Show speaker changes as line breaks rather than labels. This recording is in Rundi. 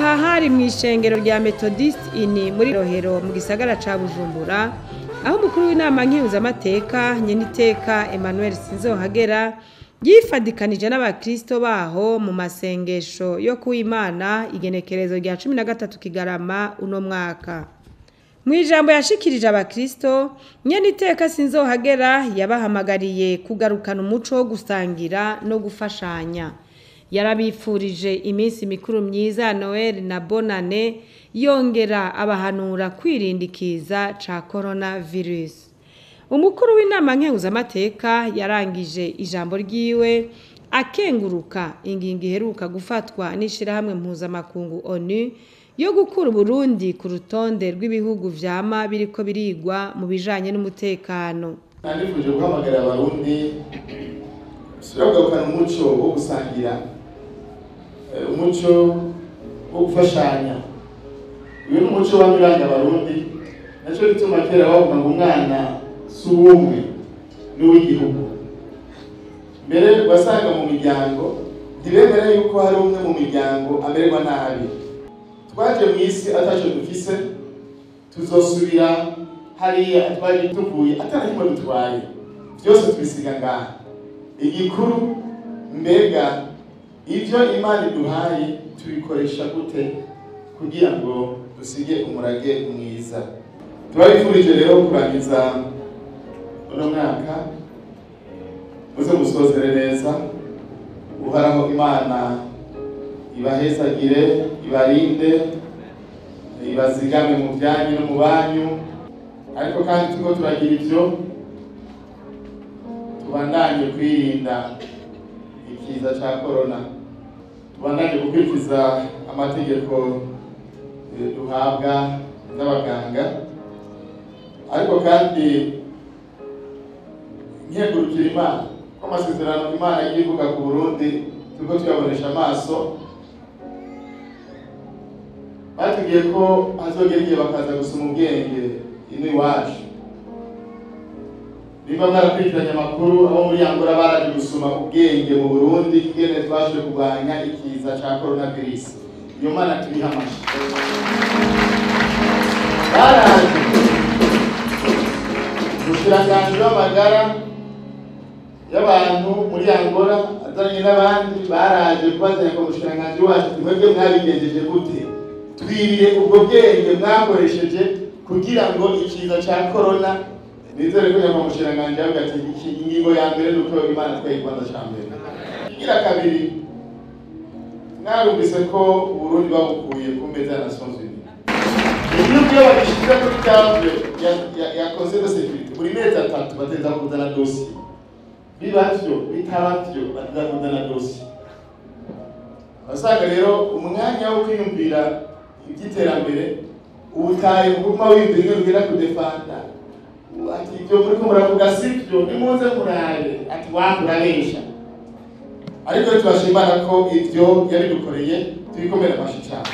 Aha hari mu ishengero rya Methodist ini muri Rohero mu gisagara ca Bujumbura, aho umukuru w'inama nkenguzamateka nyeniteka Emmanuel Sinzohagera yifadikanije n'abakristo baho mu masengesho yo kuwimana igenekerezo rya 13 Kigarama uno mwaka. Mu ijambo yashikirije abakristo, nyeniteka Sinzohagera yabahamagariye kugarukana umuco wo gusangira no gufashanya. Yarabifurije iminsi mikuru myiza ya Noel na Bonane, yongera abahanura kwirindikiza ca coronavirus. Umukuru w'inama nkenguzamateka yarangije ijambo ryiwe akenguruka ingingo iheruka gufatwa n'ishirahamwe mpuzamakungu ONU yo gukura Burundi ku rutonde rw'ibihugu vyama biriko birigwa mu bijanye n'umutekano.
Nandifuje guhamagara abarundi kugarukana umuco wo gusangira, umuco wo gufashanya. Uyu ni umuco wanyuranye abarundi, naco gituma kera bavuga ngo umwana si uw'umwe n'uw'igihugu. Mbere wasanga mu miryango ntibemera yuko hari umwe mu miryango amererwa nabi. Twaje mu isi ataco dufise, tuzosubira hariya twaje tuvuye atana kimwe dutwaye, byose tubisiga ngaha. Igikuru mbega ivyo Imana iduhaye tubikoresha gute kugira ngo dusige umurage mwiza. Turabifurije rero kurangiza uno mwaka muze musozere neza. Uhoraho Imana ibahezagire, ibarinde, ibazigame mu byanyu no mu banyu. Ariko kandi turiko turagira ivyo, tubandanye kwirinda ikiza ca corona, tubandanye gukurikiza amategeko duhabwa n'abaganga. Ariko kandi nkengurukira Imana ko amasezerano Imana yivuga ku Burundi turiko tuyabonesha amaso. Batubwiye ko hazogera igihe bakaza gusoma ubwenge ino iwacu. Niba mwarakurikiranye amakuru, abo muri Angola baraje gusoma ubwenge mu Burundi ingene twashoboye kurwanya ikiza ca coronavirus. Iyo Mana tubiha amashi. Baraje umushikiranganji w'amagara y'abantu muri Angola azanye n'abandi, baraje kubazanya ko umushikiranganji wacu ati mwebwe mwabigenjeje gute, twiriye ubwo bwenge mwakoresheje kugira ngo ikiza ca corona. Nizere ko nyakubahwa umushikiranganji yavuga ati iki ingingo ya mbere nuko Imana twayibanza ca mbere. Igira kabiri, mwarumvise ko Uburundi babukuye ku meza ya Nations Unies. Igihugu iyo bagishize kuri table ya Conseil de sécurité, buri mezi 3 bateza kuzana dossier. Biba vyo bitaba vyo bateza kuzana dossier. Wasanga rero umwanya wo kwiyumvira iby'iterambere ubutaye kuguma wiyumvira ingene ugenda kudefanda. Ati ibyo muriko muravuga sivyo, nimuze murabe. Ati wakurabesha. Ariko turashimana ko ivyo yabidukoreye, tubikomera amashi cyane.